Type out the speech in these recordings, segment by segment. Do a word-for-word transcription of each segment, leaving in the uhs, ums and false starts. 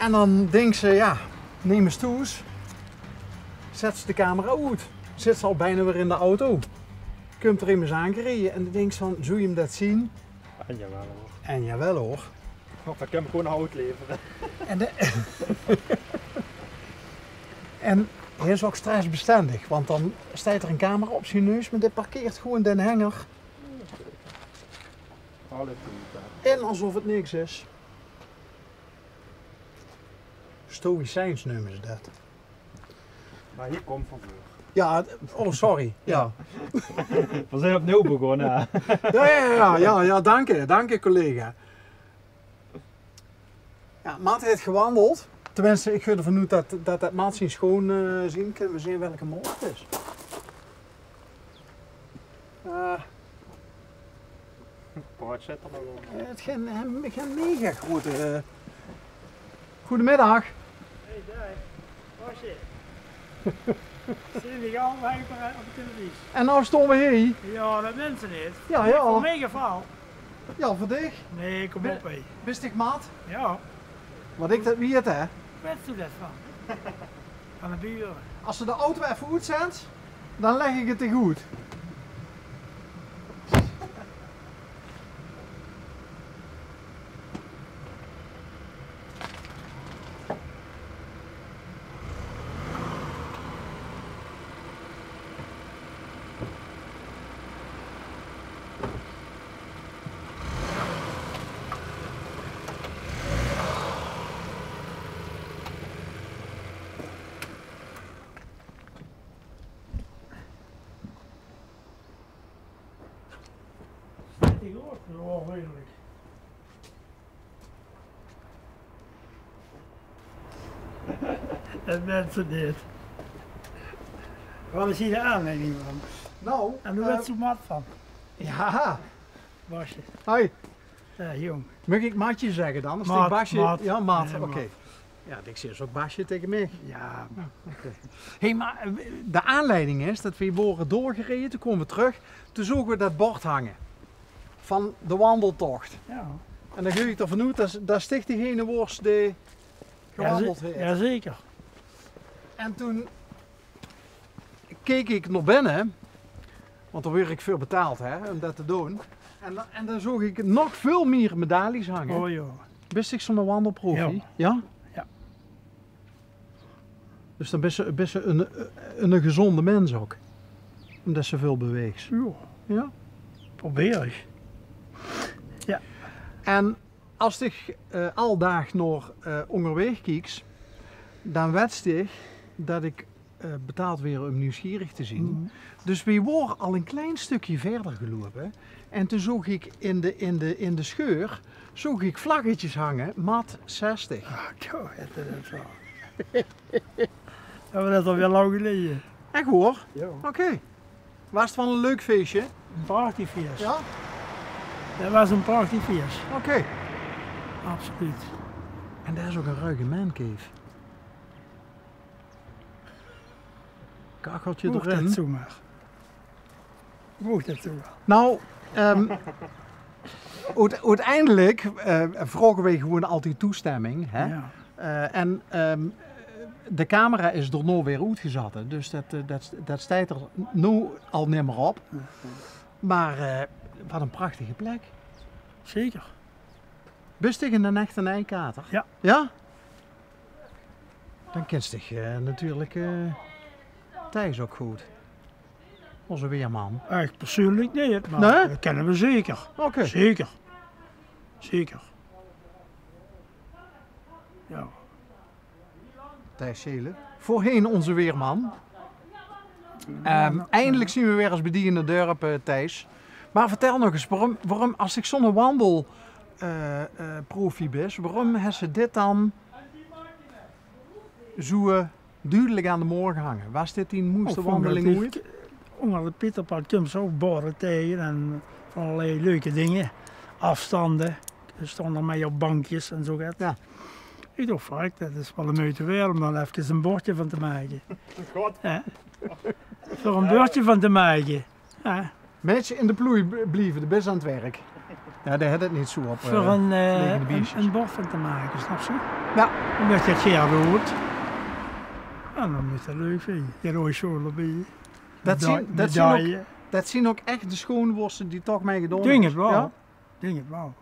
En dan dinks se, ja, neem ins thoes. Zèts se de camera oet. Zits se al bijna weer in de auto. Kump d'r emes aangereje en dan dinks se van, zóws se 'm det zeen? En jawel hoor. En jawel hoor. Want dan kan ik gewoon hout leveren. En, de, en hae is ook stressbestendig, want dan steit d'r 'n camera op zien neus, maar dit parkeert gewoon den hanger. Alle punten. En alsof het niks is. Stoïcijns neume ze det. Maar hier komt van veur. Ja, oh sorry. Ja. We zijn opnieuw begonnen. Hè? Ja, ja, ja, ja, ja, dank je, dank je collega. Ja, Maat heeft gewandeld. Tenminste, ik ga ervan uit dat, dat, dat Maat zien schoon eh, zien. Kunnen we zien welke moord het is? Eh, Paard zit er nog op. Eh, het geen, geen, geen mega grote. Eh. Goedemiddag. Hey, daar. Waar zit? Zien we al op de televisie? En nou stonden we hier. Ja, dat mensen niet. Ja, ja. Voor mij geval. Ja, voor dich. Nee, kom op, hé. Wist ik, Maat? Ja. Wat ik dat weet, hè? Wist u dat van? Van de buren. Als ze de auto even oetzet, dan leg ik het dich oet. Tegenwoordig gewoon redelijk. Dat mensen dit. Wat is hier de aanleiding van? Nou, en hoe werd eh, zo'n mat van? Ja. Basje. Hoi. Ja, jong. Mag ik Matje zeggen dan? Als ik Basje... Ja, Maat. Oké. Ja, ik zeg ook Basje tegen mij. Ja. Hey, maar eh, de aanleiding is dat we worden doorgereden, toen komen we terug, toen zogen we dat bord hangen van de wandeltocht. Ja. En dan ging ik ervan uit dat, dat sticht diegene woors die gewandeld heeft. Jazeker. En toen keek ik naar binnen, want daar word ik voor betaald hè, om dat te doen. En, dan- en dan zoog ik nog veel meer medailles hangen. Oh joh. Bist dich zo'n wandelprofi? Ja. Ja? Ja. Dus dan bist se, bist se een, een gezonde mens ook. Omdat se veel beweegt. Ja. Ja? Probeer ik. Ja. En als ik uh, al daag nog uh, onderweg kiek, dan wetst dich dat ik uh, betaald weer om nieuwsgierig te zien. Dus we waren al een klein stukje verder gelopen. En toen zoog ik in de, in de, in de scheur zoog ik vlaggetjes hangen, mat zestig. Ah, zo, het is het zo. Hebben we dat alweer lang geleden? Echt hoor? Ja. Oké. Was het wel een leuk feestje? Een prachtig feest. Ja? Dat was een prachtig feest. Oké. Absoluut. En daar is ook een ruige mancave. Kacheltje erin. Mocht dat zomaar? Mocht dat zomaar? Nou, um, uiteindelijk uh, vragen wij gewoon altijd toestemming. Hè? Ja. Uh, en um, de camera is door nou weer uitgezet. Hè? Dus dat, uh, dat, dat staat er nu al niet meer op. Maar uh, wat een prachtige plek. Zeker. Bist dich in de nacht een eikater? Ja. Ja? Dan kent zich uh, natuurlijk uh, Thijs ook goed. Onze weerman. Echt persoonlijk niet, maar nee? Dat kennen we zeker. Oké. Zeker. Zeker. Ja. Thijs Schelen, voorheen onze weerman. Um, eindelijk zien we weer eens bij die in het dorp, uh, Thijs. Maar vertel nog eens, waarom, waarom als ik zo'n wandelprofi uh, uh, ben, waarom hebben ze dit dan zo uh, duidelijk aan de morgen hangen? Was dit die moeiste wandeling ooit? Onder het Pieterpad komt ze ook borden tegen en allerlei leuke dingen. Afstanden. Ze stonden mee op bankjes en zo get. Ja. Ik dacht, fuck, dat is wel een moeite waard om dan even een bordje van te maken. God. Ja. Voor een bordje van te maken. Ja. Mensen in de ploei blijven, de best aan het werk. Ja, dae haet 't neet zoe op, veur eh, ein, eh, vlegende ein, bieësjes. Ein bord van te make, snaps se? Ja. Ómdat se 't jaor doot. En dan is det leuk, vinj ich. Dae roeje sjoon d'rbie. Det zeen, det zeen ouch, det zeen ouch ech de sjoon worste die toch mei gedaon höbbe. Dink 't waal. Ja? Dink 't waal.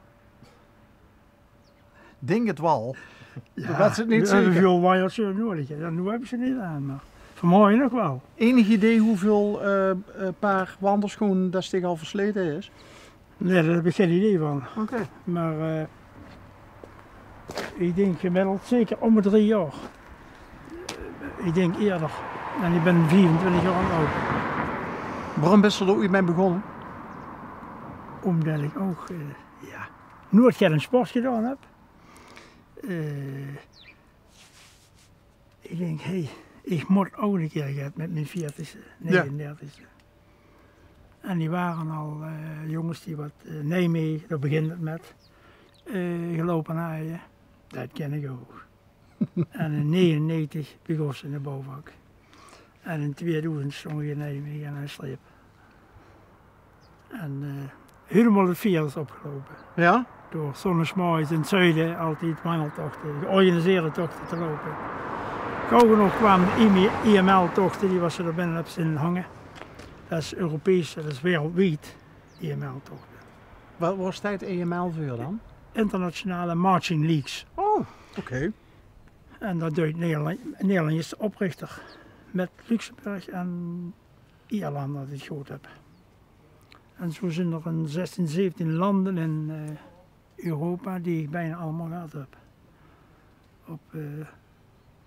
Dink 't waal. Ja, det is 't neet zeker. Veer höbbe waal wajer nodig, hè. Noe höb ich ze neet aan, mer vanmorge nog waal. Enig idee wieväöl eh, eh, paar wandelsjoon det se dich al verslete höbs? Nae, dao höb ich gein idee van. Oké. Mer eh, ich dink gemiddeld zeker óm de drie jaor. Ich dink ieëder. En ich bön viefentwintig jaor aad. Waorum bös se dao oeats mei begós? Ómdat ich ouch eh, ja, noeats get aan sport gedaon höb. Eh, ich dink, hé, ich mót ouch ein kieër get mit mien veertigste, ja, negenendertigste. En die wore al eh, jónges die waat eh, Nijmegen, dao begint 't mit, eh, geloupe haje. Det kin ich ouch. En in negenennegentig begós ich in de bouwvak. En in tweedoezend stóng ich in Nijmegen aan de streep. En eh, hielemaol 't virus opgeloupe. Ja? Door zonnesmorgens in 't zuide altied wandeltochte, georganiseerde tochte te loupe. Gaw genóg kwaam de I M L-tochte, die waas d'r binne op zeen hange. Det is Europees, det is wereldwied, I M L-tochte. Waat, waat steit E M L veur dan? Internationale Marching Leagues. Oh, oké. En det deit Nederland, Nederland is de oprichter. Mit Luxemburg en Ierland, es ich 't good höb. En zoe zeen d'r ein zestien, zeventien lande in eh, Europa die ich bienao allemaol gehad höb. Op eh,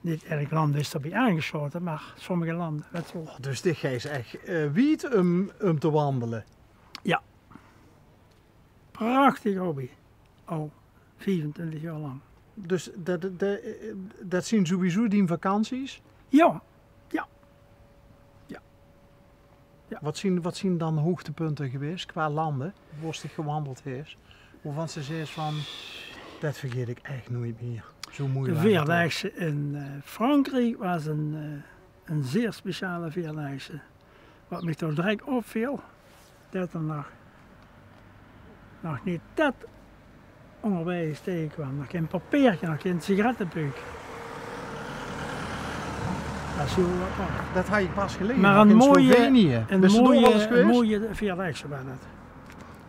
neet eder land is d'rbie aangeslaote, mer sommige lande, det waal. Oh, dus dich geis ech eh, wied óm, óm te wandele? Ja. Prachtige hobby. Al viefentwintig jaor lank. Dus det, det, eh, det zeen sowieso dien vakanties? Ja. Ja. Ja. Ja. Waat zeen, waat zeen dan hoogtepunte gewaes qua lande, wo se gewandeld höbs, wovan se zaes van, det vergaet ich ech noeats mieër. Zoe moei waas 't toch. De Veerdaagse in eh, Frankriek waas ein eh, ein zeer speciale Veerdaagse. Waat mich toch direk opviel, det d'r nog, nog neet det óngerwaeg taengekwaam. Nog gein papierke, nog gein sigarettepeuk. Det is hiel apart. Det haw ich pas gelaeze, nog in Slovenië. Mer ein moeie, ein moeie, ein moeie Veerdaagse waas det.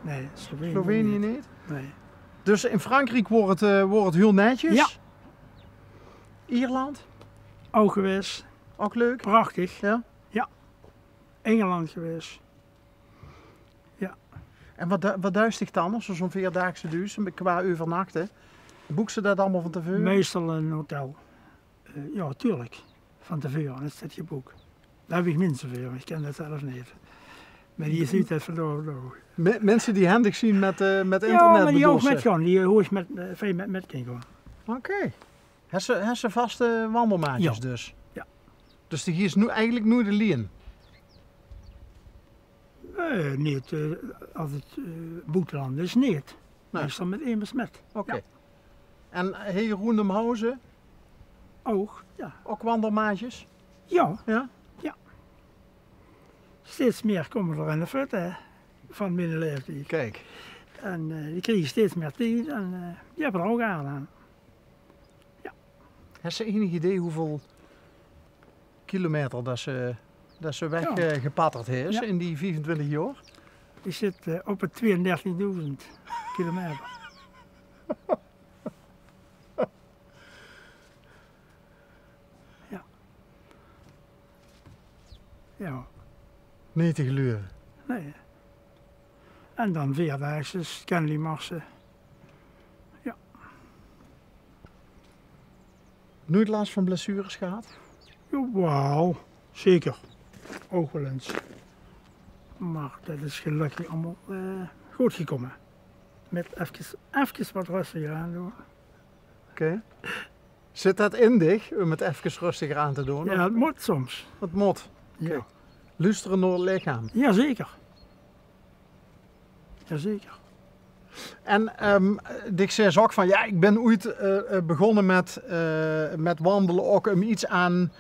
Nae, Slovenië neet. Nae. Dus in Frankriek waor 't eh, waor 't hiel netjes? Ja. Ierland? Ouch gewaes. Ouch leuk? Prachtig. Ja? Ja. Engeland gewaes. Ja. En waat, waat duis dich dan, es se zoe'n veerdaagse duis, qua euvernachte? Boeks se det allemaol van te veure? Meistal ein hotel. Eh, ja, tuurlik. Van te veure is det gebook. Dao höb ich minse veur. Ich kin det zelf neet. Mer die zuut det vandaag nog. Me-, minse die hendig zeen mit eh, mit internet, bedoels se? Ja, mer die ouch mit gaon. Die ouch mit, eh, fijn mit, mit kinne gaon. Oké. Höbs se, höbs se vaste wandelmaatjes dus? Ja. Dus dich geis noe, eigelik noeats allein? Eh, neet eh, es 't eh, boeteland is, neet. Nae. Meistal mit emes mit. Oké. Ja. En hie róndóm Hauze? Ouch, ja. Ouch wandelmaatjes? Ja. Ja? Ja. Steeds mieër kómme d'r in de futte, hè, van miene laeftied. Kiek. En eh, die kriege steeds mieër tied en eh, die höbbe d'r ouch aan. Ja. Höbs se enig idee wieväöl kilometer det se, det se weg eh, gepatterd höbs in die viefentwintig jaor? Ich zit eh, op de tweeëndertigdoezend kilometer. Ja. Ja. Neet te geluive. Nae. En dan veerdaagse, Kenley Marse. Ja. Noeats las van blessures gehad? Jawaal, zeker. Ouch waal ins. Mer det is gelökkig allemaol eh, good gekómme. Mit efkes, efkes waat röstiger aandoon. Oké. Zit det in dich óm 't efkes röstiger aan te doon? Ja, of? 't Mót soms. 't Mót. Ja. Oké. Loestere nao 't lichaam. Jazeker. Jazeker. En ehm, dich zaes ouch van, ja, ich bön oeats eh, eh, begós mit eh, mit wandele ouch óm get aan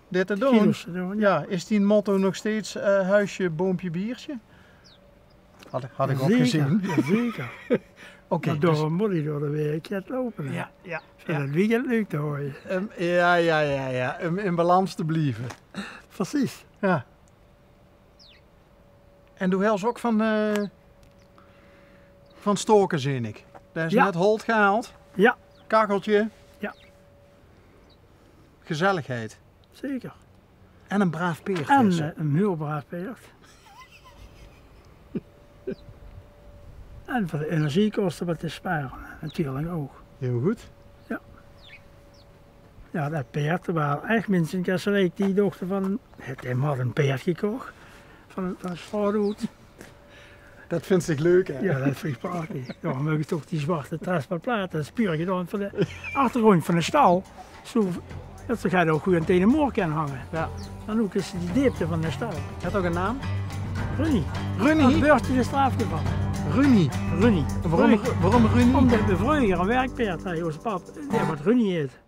dit te doon. Kilo's te doon, ja. Ja, is dien motto nog steeds eh, huisje, boompje, biertje? Had, had ik ook gezien. Zeker, zeker. Oké, maar dus daarom moet hij door de week het lopen, hè. Ja, ja, ja. Zodat het weekend leuk te houden. Ehm, ja, ja, ja, ja. Om in balans te blijven. Precies. Ja. En doe hels ook van, eh, van stoken, zeen ik. Daar is net holt gehaald. Ja. Kacheltje. Ja. Gezelligheid. Zeker. En een braaf peerd. En, eh, een heel braaf peerd. En voor de energiekosten wat te sparen, natuurlijk ook. Heel goed. Ja. Ja, dat peerd, er waren echt mensen in Kesselwijk die dachten van, het hem had een peerd gekocht. Van, van Straathoed. Dat vindt zich leuk, hè? Ja, dat vind ik prachtig. Ja, dan mag ik toch die zwarte trespaplaten, dat is puur gedaan voor de achtergrond van de stal. Zo, dat ze gaat ook goed aan tegen de moor kan hangen. Ja. Dan ook is die diepte van de stal. Het had ook een naam? Runie. Runie? Dat beurt je de straat van. Runie. Runie. En waarom, waarom Runie? Omdat we vroeger een werkpeerd hadden, onze pap, die wat Runie heet.